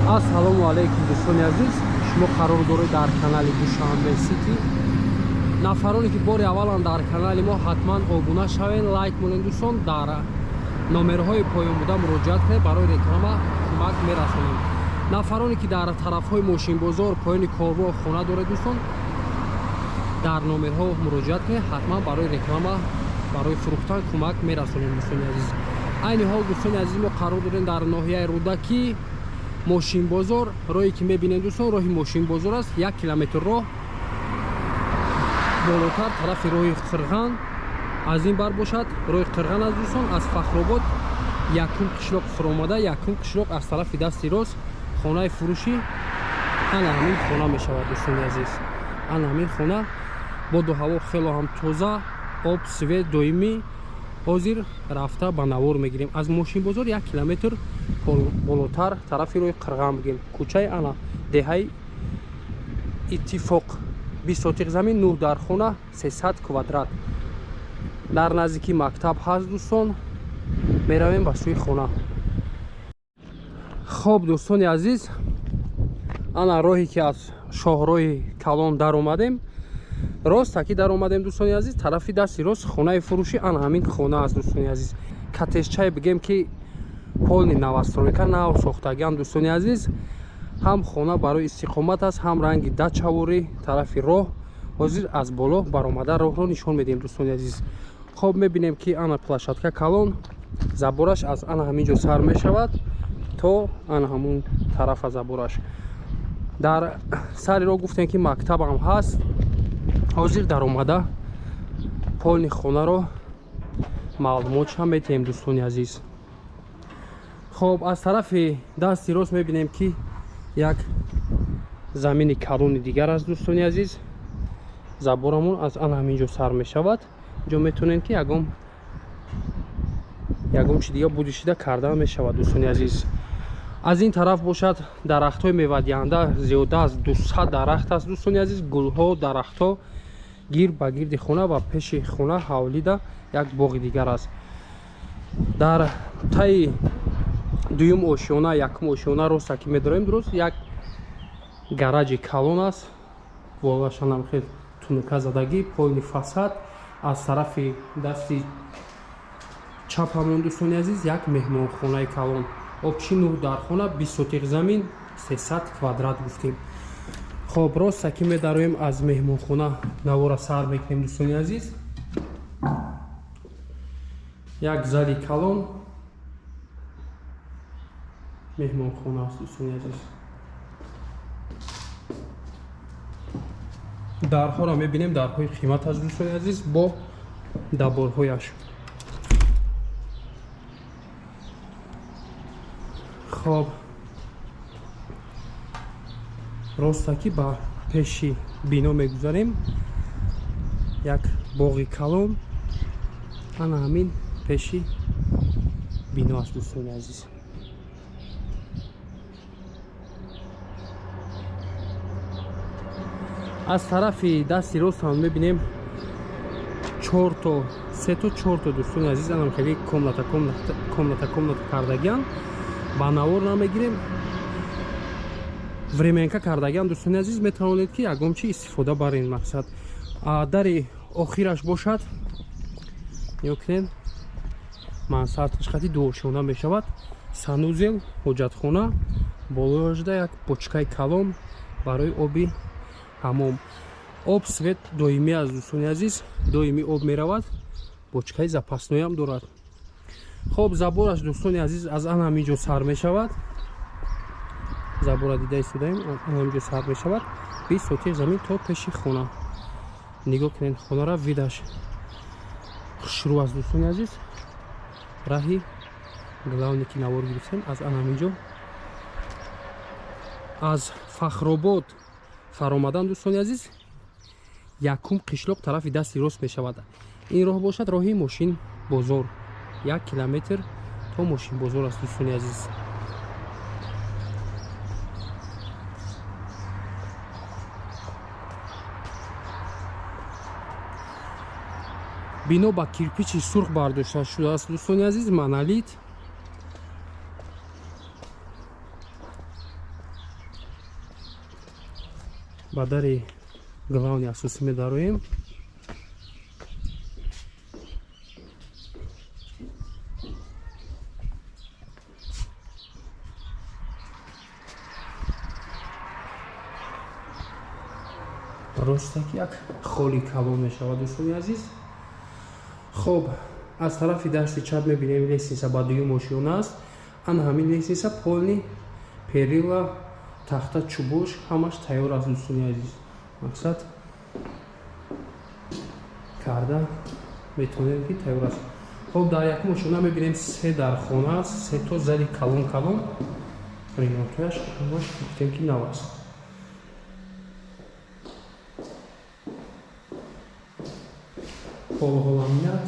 Ассалому алайкум, дӯстони азиз. Шумо қарор доред дар канали Душанбе Сити. Нафароне ки бори аввалан дар канали мо, ҳатман обуна шавед, лайк монед, дӯстон. Дар номерҳои поён буда муроҷиат кунед, барои реклама кӯмак мерасонем. Нафароне ки дар тарафҳои мошинбозор, поёни корвон хона доред, дӯстон, дар номерҳо муроҷиат кунед, ҳатман барои реклама, барои фурӯхтан кӯмак мерасонем, дӯстони азиз. Айни ҳол, дӯстони азиз, мо қарор дорем дар ноҳияи Рӯдакӣ, мошинбозор. Роҳе ки мебинед, дӯстон, роҳи мошинбозор аст. 1 километр роҳ болотар, тарафи роҳи Қирған, аз ин бар бошад роҳи Қирған аст, дӯстон. Аз Фахробод якум қишлоқ фуромада, якум қишлоқ аз тарафи дасти рост хонаи фурӯшӣ, ана ҳамин хона мешавад, дӯстони азиз. Ана ҳамин хона, боду ҳаво хело ҳам тоза, об, свет доимӣ. Ҳозир рафта ба навор мегирем. Аз мошинбозор 1 километр болотар, тарафи роҳи Қирған бигем, кӯчаи ана деҳаи Иттифоқ, 20 сотиқ замин, 9 дар хона, 300 квадрат. Дар наздики мактаб ҳаст, дӯстон. Меравем ба сӯи хона. Хоб, дӯстони азиз, ана роҳе ки аз шоҳроҳи калон даромадем, ростаки даромадем, дӯстони азиз, тарафи дасти рост хонаи фурӯшӣ, ана ҳамин хона аст, дӯстони азиз. Коттеҷчае бигем ки полный новостройка, нав сохтагиам, дӯстони азиз. Ҳам хона барои истиқомат аст, ҳам ранги дачаворӣ. Тарафи роҳ ҳозир аз боло баромада роҳро нишон медиҳем, дӯстони азиз. Хоб, мебинем ки ана площадка калон, забораш аз ана ҳамин ҷо сар мешавад то ана ҳамун тарафа забораш. Дар сари роҳ гуфтем ки мактабам ҳаст. Ҳозир даромада полный хонаро маълумотшам метиҳем, дӯстони азиз. Хоб, аз тарафи дасти рост мебинем ки як замини калони дигар аст, дӯстони азиз. Заборамон аз ана ҳамин ҷо сар мешавад. Инҷо метавонем ки ягон чи дига будишида кардан мешавад, дӯстони азиз. Аз ин тараф бошад дарахтҳои мевадиҳанда, зиёда аз 200 дарахт аст, дӯстони азиз. Гулҳо, дарахтҳо гирд ба гирди хона ва пеши хона ҳавлида як боғи дигар аст. Дар таи дуюм ошёна, якум ошёна роста ки медорем, дуруст як гараҷи калон аст. Болашанам хел тунука задагӣ, полный фасад. Аз тарафи дасти чапамон, дӯстони азиз, як меҳмонхонаи калон. Общий 9 дар хона, 20 сотиқ замин, 300 квадрат гуфтем. Хоб, роста ки медароем, аз меҳмонхона навора сар мекунем, дӯстони азиз. Як зали калон меҳмонхона аст, дӯстони азиз. Дарҳоро мебинем, дарҳои қимат аст, дӯстони азиз, бо даборҳояш. Хоб, ростаки ба пеши бино мегузарем, як боғи калон ана ҳамин пеши бино аст, дӯстони азиз. Аз тарафи дасти рост ҳам мебинем чорто, сето, чорто, дӯстони азиз, анам хеле комната, комната, комната, комната кардагиан. Ба навор намегирем, временка кардагиан, дӯстони азиз. Метавонед ки ягон чи истифода барен. Мақсад, дари охираш бошад, нигоҳ кунед, мансардаш қати дуошёна мешавад, санузел, ҳоҷатхона, болояшда як бочкаи калон барои оби ҳамом. Об, свет доимӣ аст, дӯстони азиз, доимӣ об меравад, бочкаи запасной ам дорад. Хоб, забораш, дӯстони азиз, аз ан ҳамин ҷо сар мешавад. Забора дида истодаем, аз ан ҳамин ҷо сар мешавад, 20 сотиқ замин то пеши хона. Нигоҳ кунед хонара, вид аш хушрӯ аст, дӯстони азиз. Раҳи главный ки навор гирифтем, аз ан ҳамин ҷо, аз Фахробод фаромадан, дӯстони азиз, якум қишлоқ тарафи дасти рост мешавад. Ин роҳ бошад роҳи мошин бозор, 1 километр то мошинбозор аст, дӯстони азиз. Бино ба кирпичи сурх бардошта шудааст, дӯстони азиз, монолит. Ба дари главни асосӣ медароем. Ростак як холи калон мешавад, дӯстони азиз. Хоб, аз тарафи дасти чап мебинем лестница ба дуюм ошёна аст. Ана ҳамин лестница полный перила, тахта, чӯбош ҳамаш тайёр аст, дӯстони азиз. Мақсад карда метавонем ки тайёр аст. Хоб, дар якум ошёна мебинем се дархона аст, се то зали калон калон. Ремонтояш ҳамаш гуфтем ки нав аст. Полуламинат.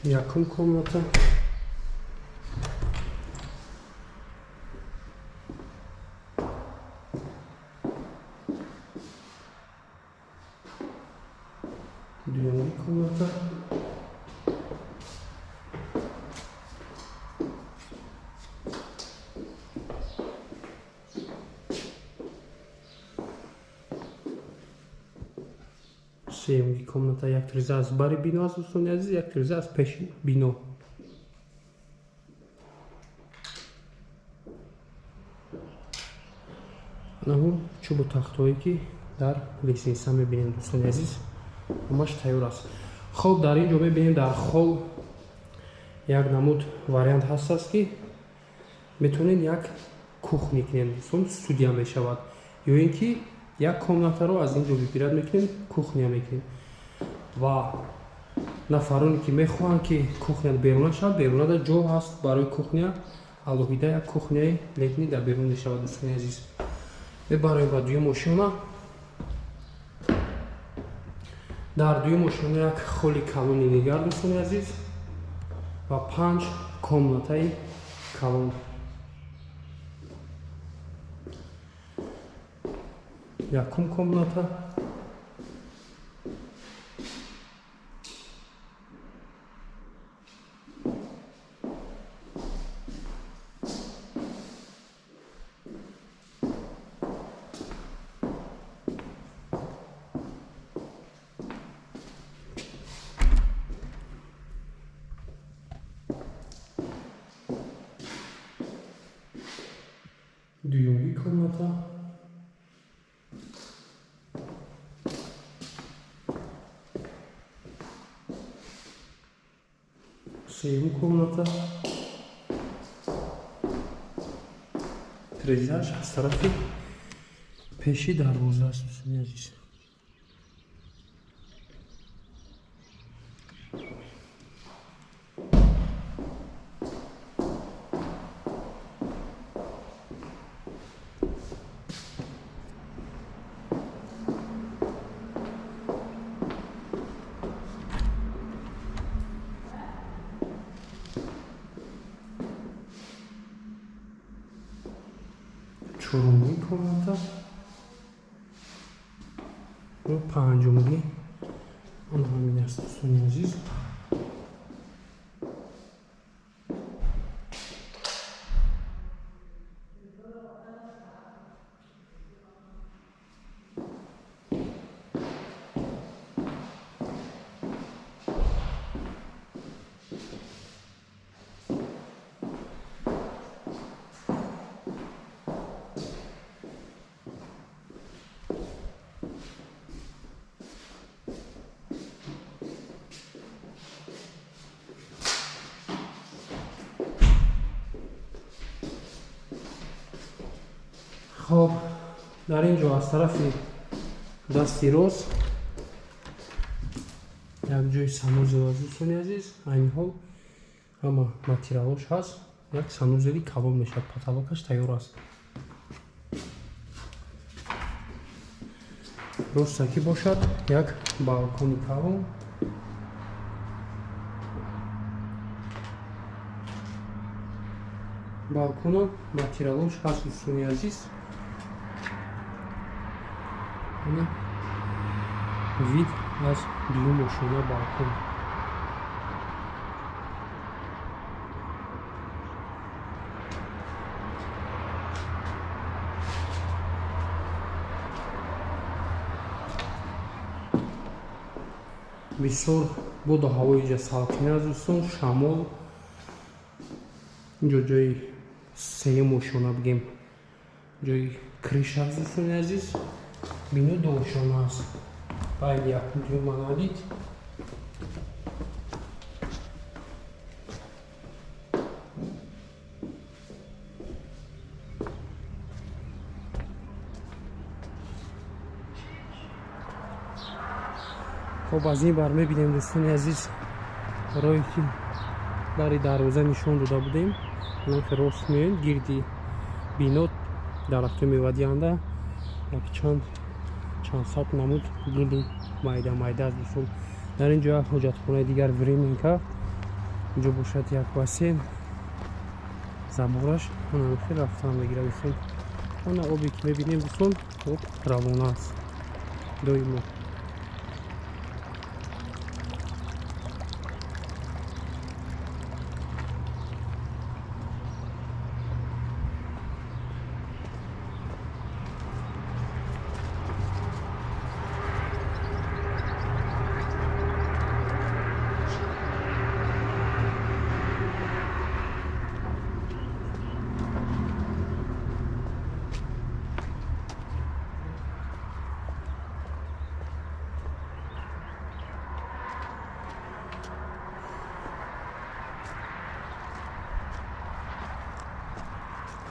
Якум комната. Дуюми комната. Сеюмги комната як тиреза аз бари бино аст, дӯстони азиз, як тиреза аз пеши бино. Анаҳу чӯбу тахтҳое ки дар лестница мебинем, дӯстони азиз, ҳамаш тайёр аст. Хоб, дар ин ҷо мебинем дар хол як намуд вариант ҳаст аст ки метавонед як кухня кунед, дӯстон, студия мешавад, ё ин ки як комнатаро аз ин ҷо вибират мекунем, кухня мекунем. Ва нафароне ки мехоҳанд ки кухня беруна шавад, берунада ҷо ҳаст барои кухня, алоҳида як кухняи летний дар берун мешавад, дӯстони азиз. Мебароем ба дуюм ошёна. Дар дуюм ошёна як холи калони нигар, дӯстони азиз, ва 5 комнатаи калон. Якум комната, дуюмги комната, сеюм комната. Тирезааш аз тарафи пеши дарвоза аст, дӯстони азиз. Чорумги комната ва панҷумги он ҳамин аст, дӯстони азиз. Хоб, дар ин ҷо аз тарафи дасти рост як ҷои санузел аст, дӯстони азиз. Айни ҳол ҳама материалош ҳаст, як санузели калон мешавад, потолокаш тайёр аст. Ростакӣ бошад як балкони калон. Балкона материалош ҳаст, дӯстони азиз. Вид аз дуюм ошёна балкон. Бисёр боду ҳавои инҷа салқин аст дӯстон, шамол. Инҷо ҷои сеюм ошёна бигем, ҷои крыша аст дӯстони азиз. Бино ду ошёна аст. Байни якум дуюм монолит. Хоб, аз ин бар мебинем дӯстони азиз, роҳе ки дари дарвоза нишон дода будем, анахе рост меоем гирди бино, дарахтҳои мевадиҳанда, якчанд чанд сад намуд гули майда майда аст дӯстон. Дар ин ҷо як ҳоҷатхонаи дигар временка, инҷо бошад як бассейн, забораш анахе рафтан мегирад дӯстон. Ана обе ки мебинем дӯстон, об равона аст доимо.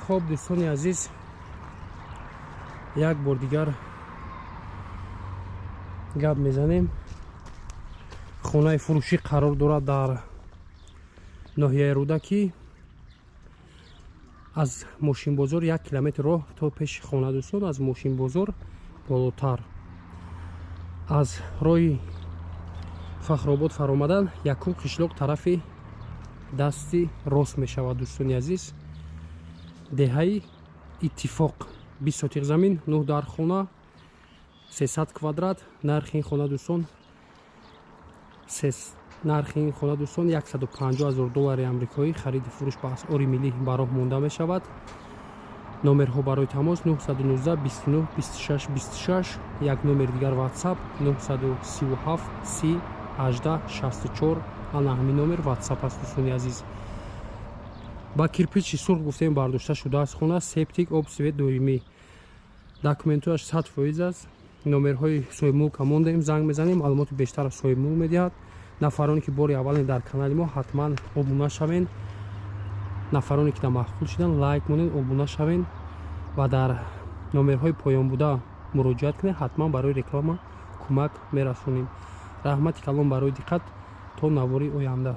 Хоб дӯстони азиз, як бор дигар гап мезанем. Хонаи фурӯшӣ қарор дорад дар ноҳияи Рӯдакӣ. Аз мошинбозор 1 километр роҳ то пеши хона дӯстон, аз мошинбозор болотар. Аз роҳи Фахробод фаромадан якум қишлоқ тарафи дасти рост мешавад дӯстони азиз. Деҳаи Иттифоқ, 20 сотиқ замин, 9 дар хона, 300 квадрат. Нархи ин хона дӯстон, нархи ин хона дӯстон 150 000 доллари амрикоӣ. Хариди фурӯш ба асъори миллӣ ба роҳ монда мешавад. Номерҳо барои тамос 919 29 26 26, як номери дигар WhatsApp 937 30 18 64. Ана ҳамин номер WhatsApp аст дӯстони азиз. Ба кирпичи сурх гуфтем бардошта шудааст хона, септик, об, свет доимӣ. Документояш 100% аст. Номерҳои соҳибмулка мондем, занг мезанем, маълумоти бештар аз соҳибмулк медиҳад. Нафароне ки бори аввале дар канали мо, ҳатман обуна шавен. Нафароне ки маъқул шудан, лайк монед, обуна шавен ва дар номерҳои поён буда муроҷиат кунед, ҳатман барои реклама кӯмак мерасонем. Раҳмати калон барои диққат, то навори оянда.